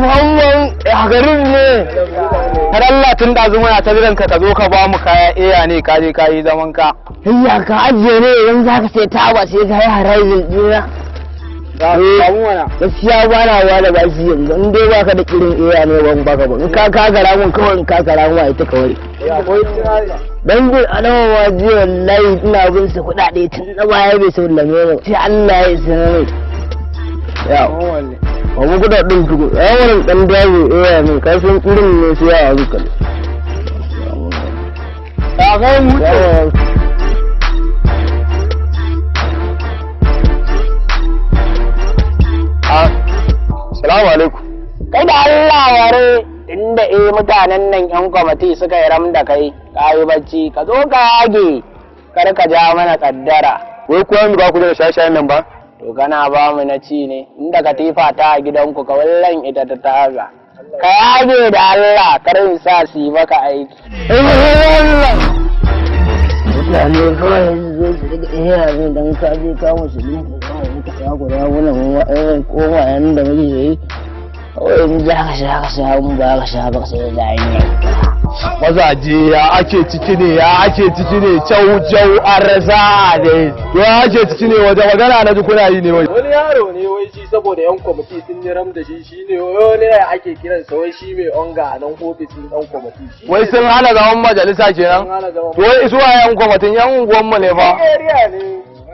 Muhammad a garin ne. Har Allah, tun da zuma ta jiran ka, ka zo ka ba mu kaya. Iya ne, ka je ka yi zaman ka. Hayya, ka ajiye ne idan za ka sai taba, sai ka yi harajin dina. Gaskiya ba na ba da bashi yanzu, in dai baka da irin iya ne ban baka ba. In ka kagara mun kawai, in ka kara mun ita kawai. Dan bin adama ma jiya, wallahi ina bin sa kuɗaɗe tun na baya, bai sallame mu, sai Allah ya isa mai. Ya ba mu kuɗaɗen tuku ya wani ɗan dawo iya ne, ka san irin ne sai ya hankali. Ka ga mu. Salamu alaikum. Kai da Allah ware, inda mutanen nan yan kwamiti suka yi ram da kai, ka yi bacci, ka zo ka yage, kar ka ja mana kaddara. Wai kuwa mu ba ku da shaye-shayen nan ba? To kana ba mu na ci ne, inda katifa ta a gidanku ka wallan ita ta taga. Ka yage da Allah, kar in sa su yi maka aiki. Mutane kawai su zo su riga iya ne dan ka je ka musulun ka ka ka ku da wannan mu koma yanda muke yi. Kawai in za ka sha ka sha, in ba ka sha ba sai da yi. Mazaje, ya ake ciki ne? Ya ake ciki ne? Cau cau arza ne. Ya ake ciki ne? Waje magana na ji kuna yi ne wai. Wani yaro ne wai shi saboda yan kwamiti sun yi ram da shi, shi ne wani ya ake kiransa wai shi mai onga a nan ofisin yan kwamiti. Shi Wai sun hana zaman majalisa kenan? Sun hana zaman. To wai isuwa yan kwamitin yan unguwanmu ne fa. Area ne.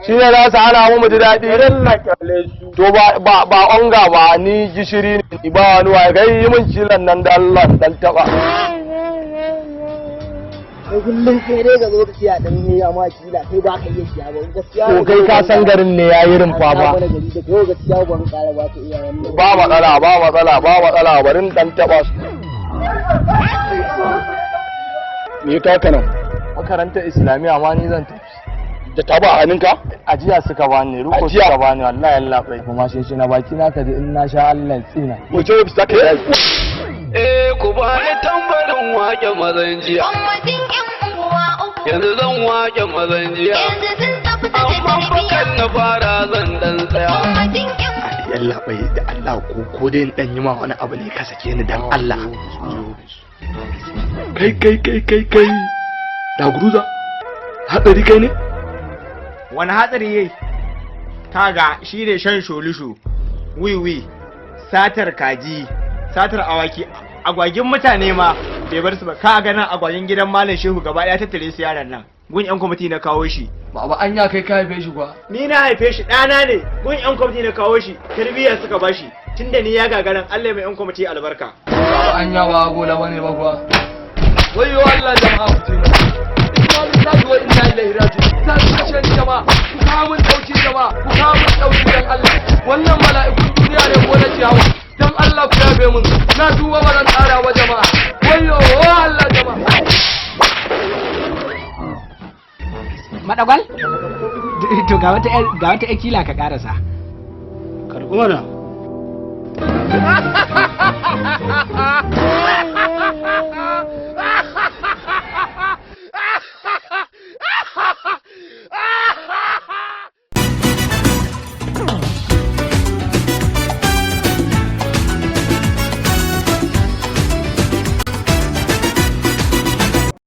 Shi ne za su hana mu mu ji daɗi. Irin na kyale su. To ba ba onga ba, ni gishiri ne, ba wani waye kai yi min kilan nan da Allah dan taba. Kai kullum sai dai ka zo ka siya dan ne, amma kila kai ba ka iya siya ba gaskiya. To kai ka san garin ne yayi rumfa ba. Wani gari da kai, gaskiya ban kara ba ka iya wannan. Ba matsala, ba matsala, ba matsala, bari in dan taba su. Me ka haka nan? Makarantar Islamiyya ma ni zan tafi. Da taba a hannunka? Ajiya suka bani, ruko. Ajiya? Suka bani wallahi, Allah bai kuma shi na baki na kaji in na sha Allah tsina. Wace ofis za ka yi? Eh, ku ba ni tambarin wake mazan jiya. Kwamitin 'yan unguwa uku Yanzu zan wake mazan jiya. yanzu sun tafi sake Amma tarbiyya. bakan na fara zan dan tsaya. Kwamitin 'yan Yalla bai, da Allah ko dai in dan yi ma wani abu ne ka sake ni dan Allah. Kai kai kai kai kai. Da guruza. Hatsari kai ne? Wani hatsari yayi? Kaga shi ne shan sholisho, wiwi, satar kaji, satar awaki, agwagin mutane ma bai bar su ba. Ka ga nan agwagin gidan Malam Shehu gaba ɗaya tattare su yaran nan. Gun yan kwamiti na kawo shi. Baba, anya kai ka haife shi kuwa? Ni na haife shi, ɗana ne. Gun yan kwamiti na kawo shi, tarbiyya suka bashi. Tunda ni ya gagaran Allah mai yan kwamiti albarka. Baba, anya ba gola bane ba kuwa? Wayyo Allah, jama'a ku taimaka. Inna lillahi wa inna ilaihi raji'un. Ta kashe ni, jama'a. Ku kawo min dauki, jama'a. Ku kawo min dauki dan Allah. Wannan mala'ikun duniya ne ko na ciyawa? Dan Allah ku yafe mun. Na tuba, ba zan tsara ba, jama'a. Wayyo Allah, jama'a. Madagwal? To ga wata ƴar kila ka karasa. Karɓi mana.